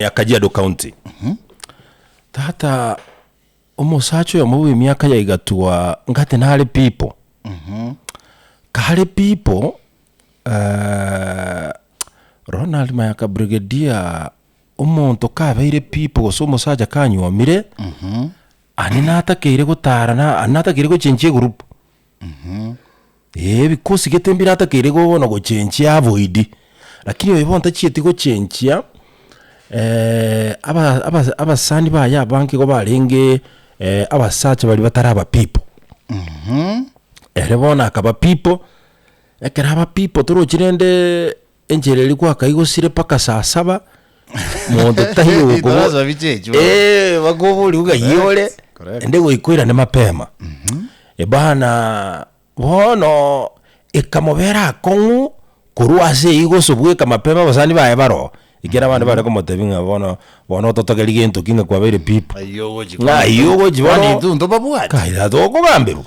Ya Kajiado County. Tata omosacha oyomo bwe emiaka ya igatwa ngate nare pipo. Kare pipo Ronald Mayaka Brigadier omonto kabeire pipo gose omosacha kanyuomire, aria natakeire gotara na aria natakeire gochenchia egroup. Ee ebikosi gete mbiratakeire bono gochenchia avoid, lakini oyo bono tachieti gochenchia aba aba abasani baye abange igo barenge abasacha baria batari abapipo. Ere bono akaba pipo, ekero aba pipo torochi rende enchera eria kwakaigosire mpaka saa saba, monto taiyo okobo Itarasoa bichechu bono. eh, bakoboria ng'ai ore, Correct, correct. ende goika oirane mapema. Ebana bono ekamobera akong'u korwa ase eyio gose bweka mapema abasani baye baroo, ekiagera abande bare komotebia ng'a bono bono ototogerie gento ki ng'a kwabeire pipo. Ayio ogochi Ng'a ayio ogochi Kwani bono intwe ntobabwati? kai tata okogamberwa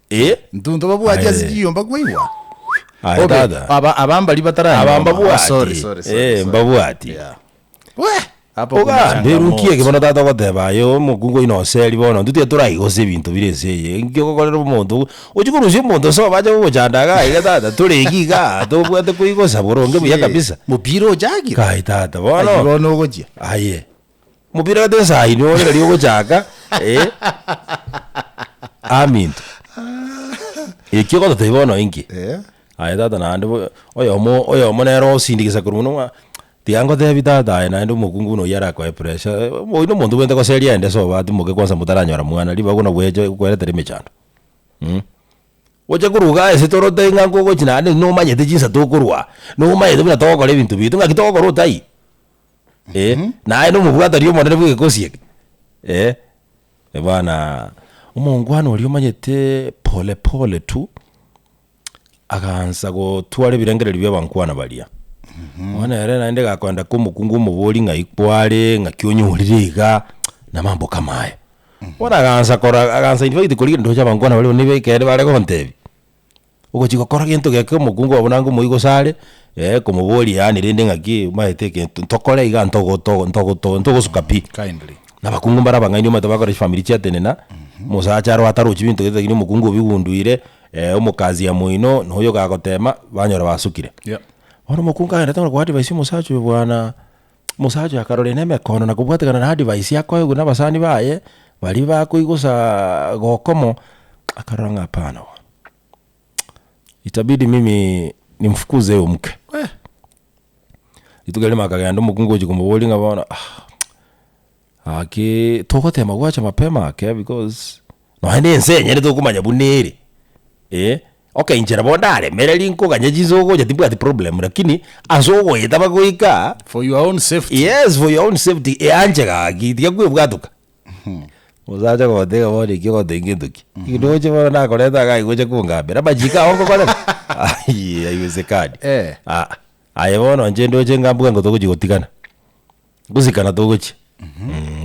eh. Intwe ntobabwati ase Aye. chiyomba kwaigwa? Aye Obe, tata. aba aba mbari bataranywa Aba Oh, mbabwati sorry, sorry, sorry, eh sorry. mbabwati. Yeah. We, hapo kuna Ogambe nki eke changamoto. bono tata ogoteba aye omokungu oino oseri bono intwe tiga toraigose ebinto bire ense eye, nki ogokorera omonto ochie korusia omonto ase obache gogochanda iga iga tata toreki igaa tobwate koigosa boronge buya Shee, kabisa. Mopira ochakire? Kai tata Ayio bono, bono ogochia. aye mopira gete ensa eye ore riria ogochaka eh, aminto. Ekio ogototebia bono inki? Eh. Aye tata naende bo oyomo oyomo nere osindikisa korwa mono ng'a tiga ngotebi tata aye naende omokungu buna oyio arakoe pressure, oyio na omonto obwenerete goseria aende sobo atimoke kwanza motaranyora mwana ribaga buna bweche okweretera emechando mh. Oche korwa igaa ase torote ng'a nkogochi naende nomanyete chinsa tokorwa, nomanyete buna togokora ebinto biaito ng'aki togokora otaiyo eh, naye na omobwatani omonene bwa egekosi eke eh. Bana omongwana oria omanyete pole pole tu. Agaansa gotwara ebirengererio bi'abankwana baria. Bono ere naende gakoenda komokungu omoboria ng'ai kware, ng'aki onyorire iga, na mambo kama ayo. Bono agaansa kora agaansa in fact korigia ndoche abankwana baria nigo ekeene bare gontebia. Ogochia gokora gento geke omokungu obo nange omoigose are, komoboria yaani rende ng'aki omanyete egento ntokore iga ntogo togo ntogo togo ntogosuka pi. Kindly. Na abakungu mbare abang'aini omanyete bakora chifamiri chiatenena, omosacha aro atarochi binto gete lakini omokungu obigunduire. Omokazi omoino na oyo gagotema, banyora basukire. Yeah. Bono omokungu kagenderete korwa koadvise omosacha oyo bwana, omosacha oyo akarora ere emekono na kobwatekana na advice akoegwa na abasani baye, baria bakoigosa gokomo, akarora ng'a hapana bwana, itabidi mimi nimfukuze huyo mke. Weh. Rituko erimo akagenda omokungu gochia komoboria ng'a bono ah. Gaki togotema gwacha mapema ake because nonya na ense enyene tokomanya buna ere eh, okay inchera bono ndaremereria nkoganya chinse ogocha timbwati problem lakini ase ogoeta bagoika For your own safety. yes for your own safety eanche gaki tiga kwebwatoka. Omosacha ogoteba bono ekio ogoteba ngento ki? Ndoche bono nakoreta igaa gocha kongambera amachiko ao ngokorera aiyee haiwezekani. Eh. Aa aye bono inche ndoche ng'a mbwango togochia gotigana. Gosikana togochia,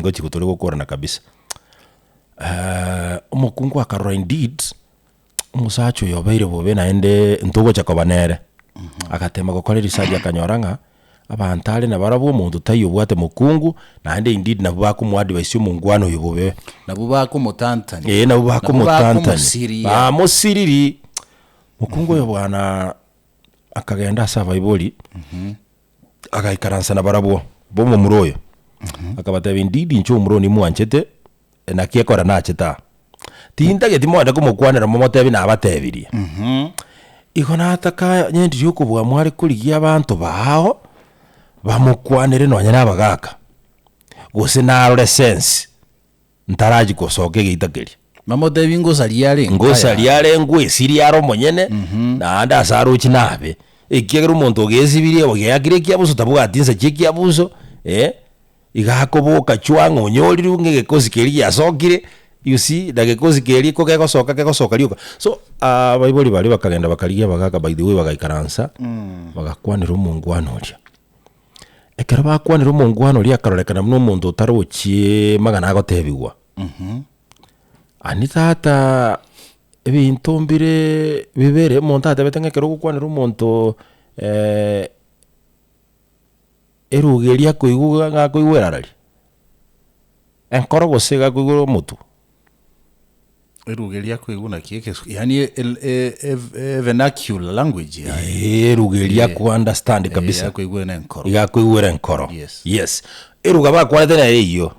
ngochia tore gokorana kabisa. Omokungu akarora indeed, omosacha oyo obeire bobe naende ntogocha koba nere. Agatema gokora eresearch akanyora ng'a, abanto are nabarabwo omonto taiyo obwate mokungu, naende indeed nabwo bakomoadvise omongwana oyo bobe. Nabwo bakomotantania. Eeh nabwo bakomotantania. bakomosiria. Bamosiriri, mokungu oyo bwana akagenda ase abaibori. Agaikaransa nabarabwo b'omomura oyo, akabatebia, Indeed inche omomura oyo nimwanchete, naki ekora nachete aa. Tintageti mogende komokwanera momotebi nabatebirie. Igo nataka nyendirie okobua mware korigia abanto bao, bamokwanere nonya na abagaka, gose narore sense. Ntarachia gosoka egeita keria. Bamotebi ngosaria are enka Ngosaria yaye. are ngwesirie are omonyene, naende ase arochi nabe. Ekiagera omonto ogesibirie ogeakire ekiabuso tabwati insa chia ekiabuso, eh, iga akoboka chwa ng'a onyorirwe ng'a egekosi keria giasokire, you see, na gekosi keria ko kegosoka kegosoka rioka. So, abaibori baria bakagenda bakarigia abagaka by the way bagaikaransa, bagakwanera omongwana oria. Ekero bakwanire omongwana oria akarorekana buna omonto otarochie magana agotebigwa. Ani tata ebinto mbire bibere, omonto atebete ng'a ekero ogokwanera omonto. Eruga eria akoigwa ng'a akoigwa erarari, enkoro gose iga akoigwera omotwe. Eruga eria akoigwa naki egesu yaani el- e- e- vernacular language yaye. Eeh eruga eria Eh. ako understand Eh, kabisa. akoigwera enkoro. Iga akoigwera enkoro. Yes. Yes. Eruga bakwanete nere eyio.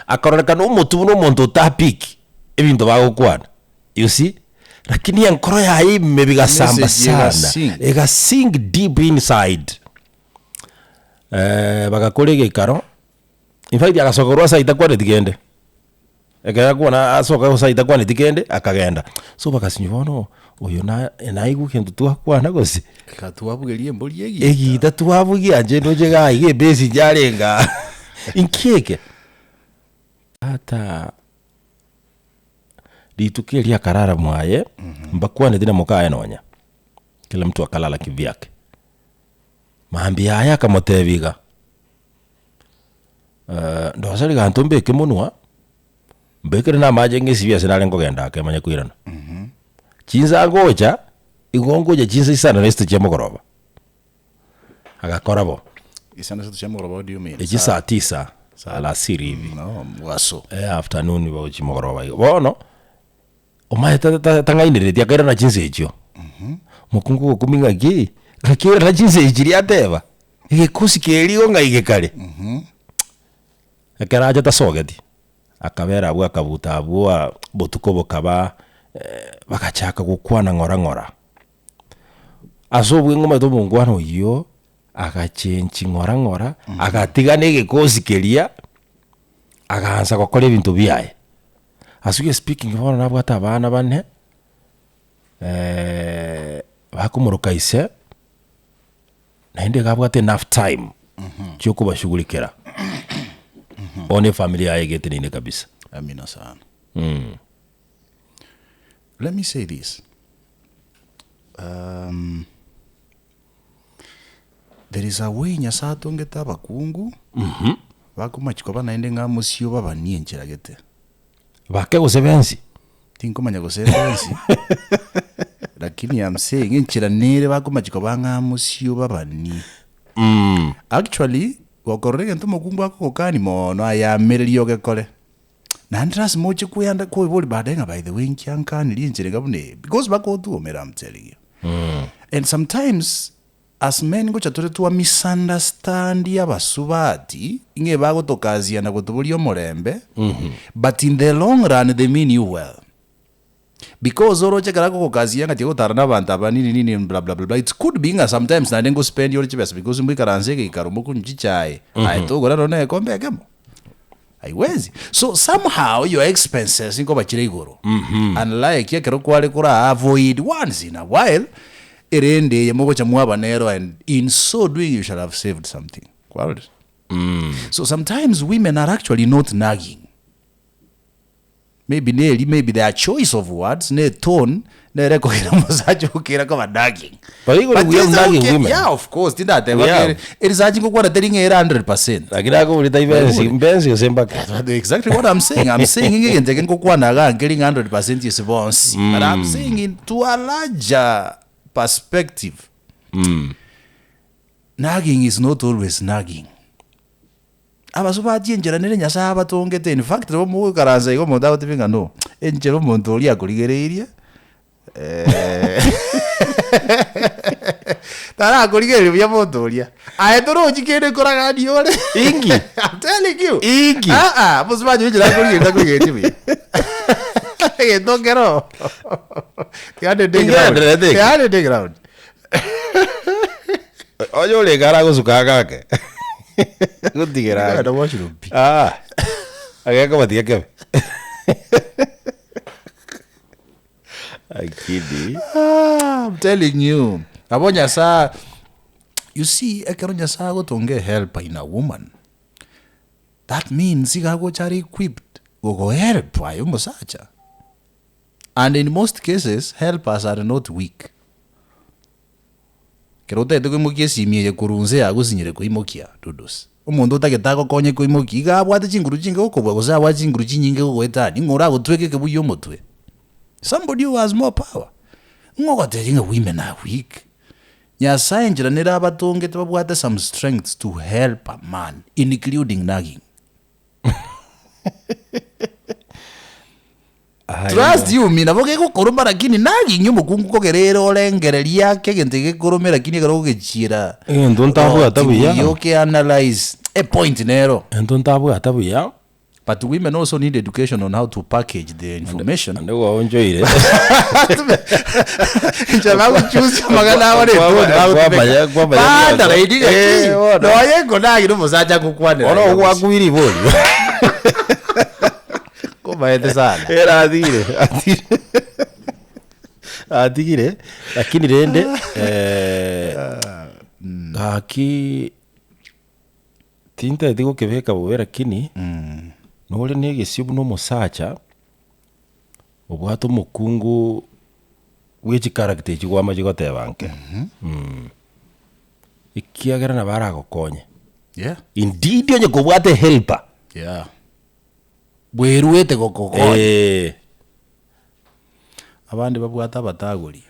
Akarorekana omotwe buna omonto otapiki ebinto bagokwana. You see? Lakini enkoro yaye ime bigasamba Message sana. egasink. Egasink deep inside. Bagakora egekaro, in fact agasoka korwa ase ayio takwaneti kende. Ekero akwana asoka ase ayio takwaneti kende, akagenda. So bagasinywa bono oyo na naigwe gento twakwana gose? Eka twabugeria embori egita. Egita twabugia inche ndoche iga iga ebase inche arenge aa, inki eke? Tata rituko erio akarara mwaye, mbakwaneti na mokaye nonya, kila mtu akalala kivyake. Mambia yaye akamotebia iga, ndoseri ganto mbeke monwa, mbekere na amache ng'esibie ase nare nkogenda ake manye koirana. Chinsa ngocha, igo ngocha chinsa isano na isatu chia mogoroba. Agakora bo. Isano na isato chia mogoroba what do you mean? Echi saa tisa, alasiri hivi. No, mwaso. Eh, afternoon gochia mogoroba igo. Bono, Omanyete tang'ainereretie akairana chinsa echio. Mokungu ogokumia ng'aki, ng'aki oirana chinsa echi chiria ateba, egekosi keria igo ng'ai gekare. Ekero acha tasogeti, akabera abwo akabuta abwo aa botuko bokaba bagachaka gokwana ng'ora ng'ora. Ase obweng'u omanyete omongwana oyio, agachenchi ng'ora ng'ora, agatiga na egekosi keria, agaansa gokora ebinto biaye. As we are speaking bono nabwate abana bane, bakomoroka ise, naende iga abwate enough time chiokobashughulikera. Bono efamiri yaye iga eteneine kabisa. Amina sana. Let me say this, there is a way Nyasaye atongete abakungu, bakomachia koba naende ng'a mosio babanie enchera gete. Bake gose bensi? Tinkomanya gose bensi, lakini am saying enchera nere bakomachia koba ng'a mosio babanie. Actually, gokorora egento omokungu akogokani mono ayamererie ogekore. Naende lasima oche kweyanda koiboria baadaye ng'a by the way inki ankanirie enchera iga buna eye because bakotuomera I'm telling you. And sometimes as men ngocha tore twa misunderstand abasubati ing'e bagotokasia na gotoboria omorembe but in the long run they mean you well. Because oroche ekero akogokasia ng'a tiga gotara na abanto aba nini nini bla bla bla bla it could be ng'a sometimes naende ngospend ore chibesa because moikaranse egeikaro mokonywa chichae aye togora nonye na egekombe ekemo haiwezi so somehow your expenses nkoba chire igoro unlike ekero kware kora avoid once in a while erende eye mogocha mwaba nero and in so doing you shall have saved something kwarorire so sometimes women are actually not nagging Maybe neri maybe their choice of words ne tone nere ekogera omosacha okera koba nagging. But equally But we have is nagging okay. women. Yeah, of course tindateba We have. kere erisachi ngokwana teri ng'a ere 100%. Lakini akobori tai bensi, Naigure. mbensi gose mbake. That's exactly what I'm saying. I'm saying ng'a egento eke ngokwana iga nkeri ng'a 100% ase bonsi. But I'm saying in to a larger perspective. Nagging is not always nagging. Abasubati enchera nere Nyasae abatongete, in fact nabo mogoikaransa iga omonto agotebia ng'a no, enchera omonto oria akorigereirie tarakorigereria buya monto oria. Aye torochi kende nkoragania ore. Inki? I'm telling you. Inki? Aa, mosubati oyo enchera akorigereria takorigereria buya. Egento nkero. Tiga nde dig round. Ingendererete eke? Tiga nde dig round. Onye orenge aragosuka agake. Gotigera ake. Nkoenda washroom pi. Ah. Agekobatiga kebe. Akidi. Ah, I'm telling you. Nabo Nyasaye, you see, ekero Nyasaye agotonga ehelper in a woman, that means iga agocha are equipped gogohelp aye omosacha. And in most cases, helpers are not weak. Ekero otagete koimokia esimi eye korwa inse yagosinyire koimokia dudos. Omonto otagete agokonye koimokia, iga abwate chinguru chinke gokobua gose abwate chinguru chinyinge gogoetania, ng'o oragotweke ekebuya omotwe? Somebody who has more power. Ng'o ogotebia ng'a women are weak? Nyasaye enchera nere abatongete babwate some strengths to help a man including nagging. Trust you me, nabo gegokoroma lakini nagging omokungu kogera ere orengereria ake egento gekorome lakini ekero ogogechiera Egento ntabwata buya. buya oke analyze epoint nero. Egento ntabwata buya. But women also need education on how to package the information. Naende gwaonchoire. Inche bagochusia amang'ana abo Kwa- ne kwa- kwamanya- kwamanya Banda bwango. raini Eh, gaki. bono. Noye nkonagi nomosacha agokwanera. Bono ogwakuire ibori. Komaete sana. Era atigire, atigire. Atigire, lakini rende eh, gaki Tintageti gokebeka bobe lakini nore na egesio buna omosacha obwate omokungu bwe chicharacter echi kwamache goteba nke ekiagera nabo aragokonye. Yeah. Indeed onye kobwate ehelper. Yeah. Bweruete gokokonya. Eeh. Abande babwate abatagori.